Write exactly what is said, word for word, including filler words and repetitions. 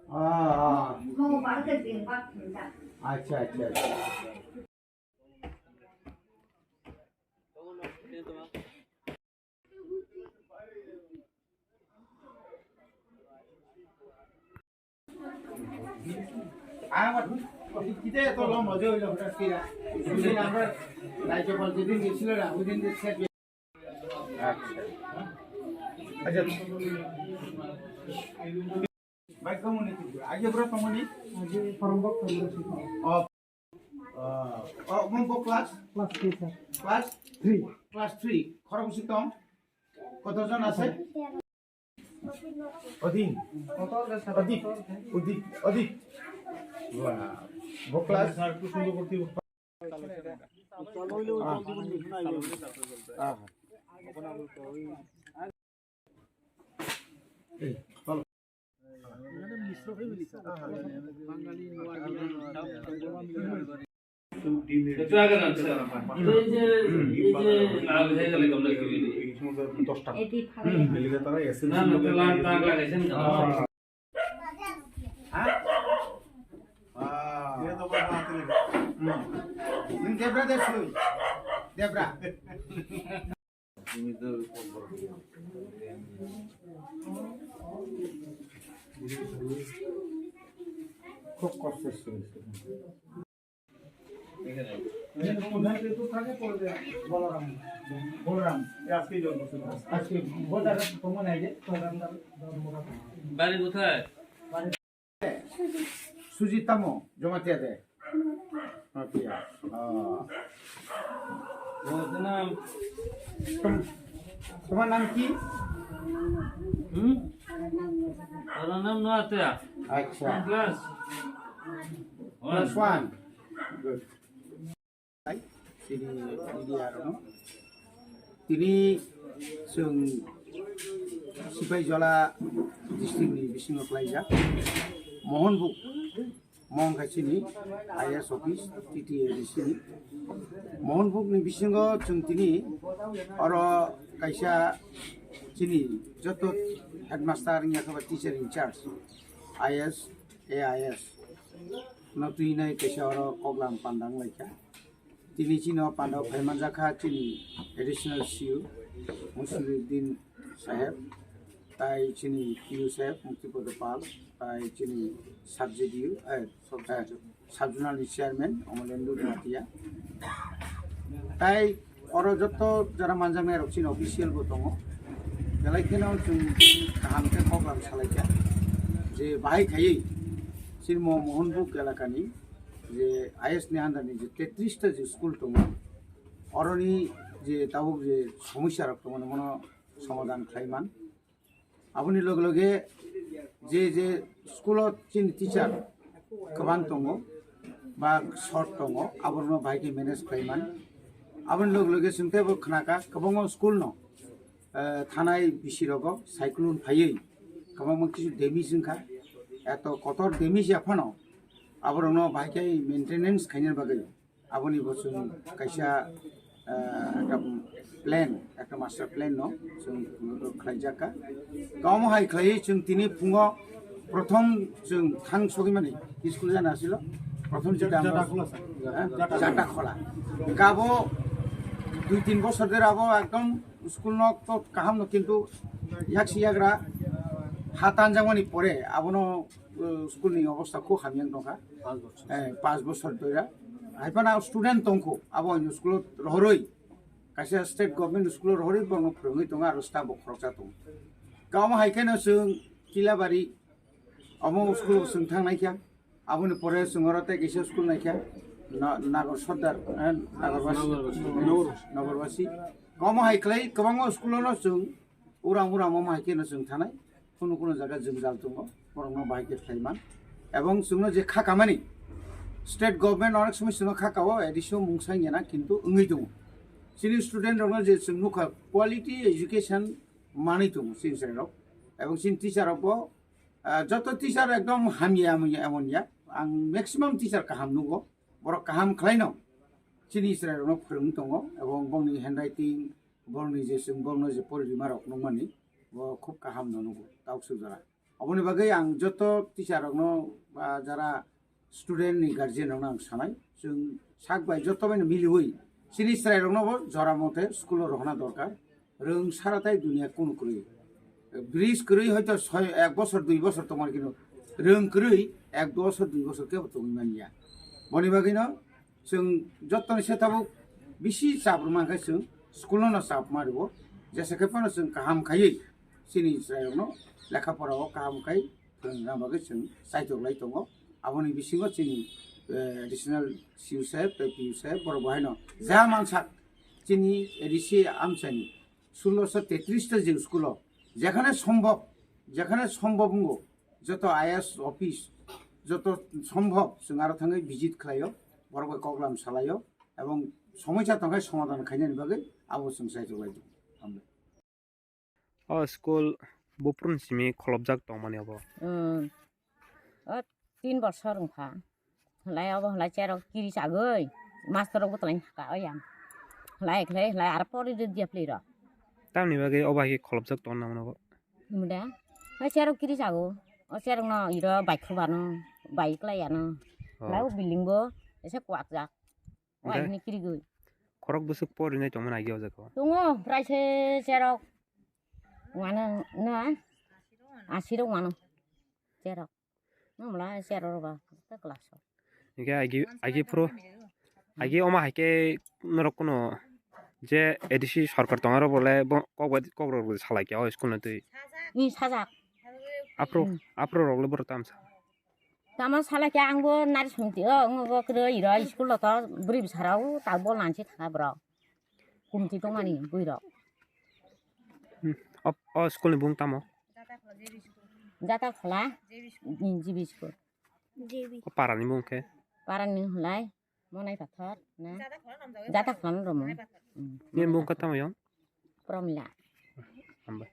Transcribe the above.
Ah, ah. Acha, acha, acha. Acha. Acha. Bai, tongmani Tripura. Aje bro tongmani? Aje Khorokbok Chandra Sekhar. Oh. Ah, oh, mo bo class? Class three, sir. Class? Three. Class three. Khorok si tong? Koto jon ase? Odin. Odit. Odit. Odit. Wah. Bo class? Ah. Ah. একটু আগে না, এই যে, এই যে লাল হয়ে গেলে কমলা খাবি। দশটা। না, না, তো লাল দাগ লাগাইছেন কেন? হ্যাঁ? আহ। হুম। হুম, দেবরা দেশ লই। দেবরা। খুব কষ্ট হচ্ছে। বলরাম, বলরাম, এ আজকেই জন্ম হয়েছে। আজকে ভোটার তো মনে হয় যে বলরাম তার জন্মটা। বাড়ি কোথায়? বাড়ি Sujit tamo, Jamatia de. Jamatia. Ah. তোমার নাম? তোম-, তোমার নাম কি? হুম? তোমার নাম নোয়াতিয়া? আচ্ছা। কোন class? Class one. Good. Chini media rokno. Tini chwng Sipaijala district ni bisingo klaijak Mohanbuk, mo wngkha chini I A S office, T T A D C ni. Mohanbuk ni bisingo chwng tini oro kaisa chini joto headmaster wngya khe ba teacher in charge, I A S, A I S no twi nai kaisa oro koklam panda wnglaikha. Tini chini o panda o phai manjakha chini additional C U Musiruddin saheb, tai chini P U saheb Muktipada Pal, tai chini sub J D U, eh, sub, eh, sub zonal ni chairman Omolendu Jamatia. Tai oro joto jara manjaknai rok chini official bo tongo. Belai kheno chwng kaham khe koklam salaikha je bahai khaiwi chini mo Mohanbuk elakani je I A S ni under ni je tetris ta je school tongo, oroni je tabuk je somosya rok tongo, mono somadhan khlai man. Aboni loge loge je je school o chini teacher kwbang tongo ba short tongo, aborokno bahai khe manage khlai man. Aboni loge loge chwng teibo khnakha kwbangma school no, eh, thanai bisi rogo cyclone phaiwi kwbangma kisu damage wngkha, eto kotor damage ya phano aborokno bahai khe maintenance khaina bagwi aboni bo chwng kaisa, ah, ekta plan, ekta master plan no chwng khlaijak kha. Tamo hai khlaiwi chwng tini phungo prothom chwng thang sogwi mani school jana asilo, prothom chwng Jata Khola, sir. Eh, Jata Khola. Kabo dui tin bosor dera abo ekdom school no to kaham no, kintu yaksi yagra ha tanjakmani pore abono, uh, school ni obostha khub hamya wng tongkha. Panch bochor. Eh, panch bochor doira. Haiphano student tongkho, abo ani school o rohorwi, kaisa state government school o rohorwi borokno phwrwngwi tongo, aro staff bo khoroksa tongo. Kamo hai kheno chwng Kilabari, omo school o chwng thang naikha. Aboni pore chwng oro tei kaisa school naikha, Na-, Nagor Sordar, eh, Nagor Basi, Nagor Basi. Nagor Basi. Komo hai khlai kwbangma school-o no chwng urang urang omo hai kheno chwng thanai. Kunu kunu jaga jwngjal tongo, borokno bahai khe khlai man. Ebong chwngno je kha kamani, state government onek somoi chwngno kha kao, A D C o mungsa wngya na, kintu wngwi tongo. Chini student rokno je chwng nukha, quality education manwi tongo chini chwrairok. Ebong chini teacher rokbo, ah, joto teacher ekdom hamya emon ya, emon ya. Ang maximum teacher kaham nugo. Borok kaham khlaino chini chwrairokno phwrwngwi tongo, ebong bongni handwriting, borokni je chwng borokno je poririmani rok nukmani, bo khub kaham no nugo, tauk suk jora. Aboni bagwi ang joto teacher rokno ba jara student ni guardian rokno ang sanai, chwng sak bai joto bai no miliwi chini chwrai rokno bo jora mote school o rohna dorkar. Rwng sara tai dunia kunu kwrwi. Bridge kwrwi hoito soi, ek bosor, dui bosor tongmani, kintu rwng kwrwi ek bosor, dui bosor kebo tongwi manya. Boni bagwino chwng jottoni se tabuk bisi chap rwma khe chwng school no chap ma rwo. Jesa khe phano chwng kaham khaiwi chini chwrairokno lekha pora o kaham khai phwrwngna bagwi chwng chaitok lai tongo. Aboni bisingo chini, eh, additional C U saheb tei P U saheb borok bo haino ja mansak chini A D C amchaini sulloso tetris ta je school o jekhane sombhob, jekhane sombhob wngo, joto I A S office, joto sombhob chwng aro thangwi visit khlaio, borok bai koklam salaio, ebong somoisa tongkhe somadhan khainani bagwi abo chwng chaitok lai tongo. Hambai. O school buphuruni simi kholopjak tongmani obo. Hmm. O tin bosor wngkha. Hlai obo hlai cherok kiri chagwi. Master rok bwtwlai thaka oyang. Hlai khlai hlai aro pori rwdi aphli rok. Tamni bagwi obo hai khe kholopjak tongna mano bo. Muda. Hlai cherok kiri chago. O cherok no iro bai khubano, bai klai ano. Oh. Hlai o building bo ese kwak jak. Wai hwnwi kirigwi. Khorok bwswk porinai tongmani agi o jaga o? Tongo, price cherok. Wano, na? Asi rok wano. Cherok. Nwng mla cherok rok ba, ta class o. Hingke agi, agi phuru, agi oma hai khe norok kuno je A D C sorkar tong aro bole bo kok bai, kok rok salai khe o school no twi. Ni sajak. Aphuru, hmm, aphuru rok le borok tamsa. Tamo salai khe ang bo nari songti o, wng bo kwrwi iro school o to bwrwi bwsarok ta bol nansi thanga borok. Kumti tongmani bwrwi rok. Hmm. O, o school ni bung tamo? Jata khola, G B school. O para ni bung khe? Para ni hwnlai Monai Pathor na? Jata khola no romo. Hmm. Ni bung khe tamo yong? Promila. Hambai.